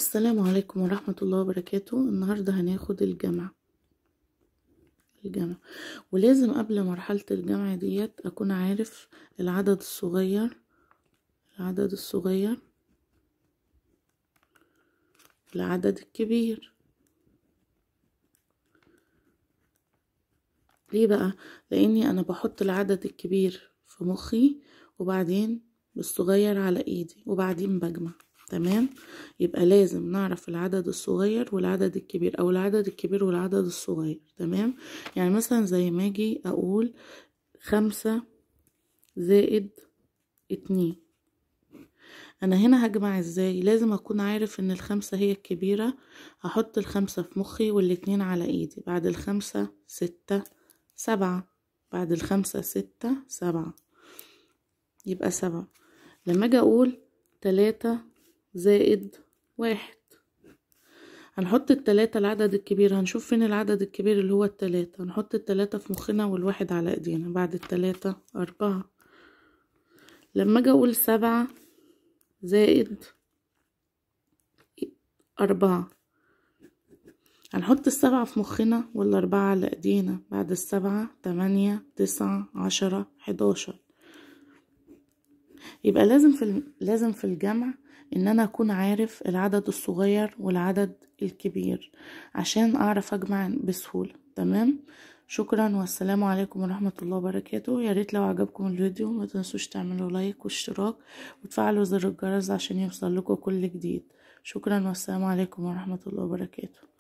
السلام عليكم ورحمة الله وبركاته. النهاردة هناخد الجمع. ولازم قبل مرحلة الجمع ديت أكون عارف العدد الصغير، العدد الكبير. ليه بقى؟ لأني أنا بحط العدد الكبير في مخي وبعدين بالصغير على إيدي وبعدين بجمع. تمام؟ يبقى لازم نعرف العدد الصغير والعدد الكبير، او العدد الكبير والعدد الصغير. تمام؟ يعني مثلا زي ما اجي اقول 5 زائد 2، انا هنا هجمع ازاي؟ لازم اكون عارف ان 5 هي الكبيرة، هحط 5 في مخي وال2 على ايدي. بعد 5 6 7، بعد 5 6 7، يبقى 7. لما اجي اقول 3 زائد 1، هنحط 3 العدد الكبير، هنشوف فين العدد الكبير اللي هو 3، هنحط 3 في مخنا والواحد على ايدينا. بعد 3 4. لما اجي اقول 7 زائد 4، هنحط 7 في مخنا وال4 على ايدينا. بعد 7 8 9 10 11. يبقى لازم في الجمع ان انا اكون عارف العدد الصغير والعدد الكبير عشان اعرف اجمع بسهولة. تمام؟ شكرا والسلام عليكم ورحمة الله وبركاته. يا ريت لو عجبكم الفيديو ما تنسوش تعملوا لايك واشتراك وتفعلوا زر الجرس عشان يوصل لكم كل جديد. شكرا والسلام عليكم ورحمة الله وبركاته.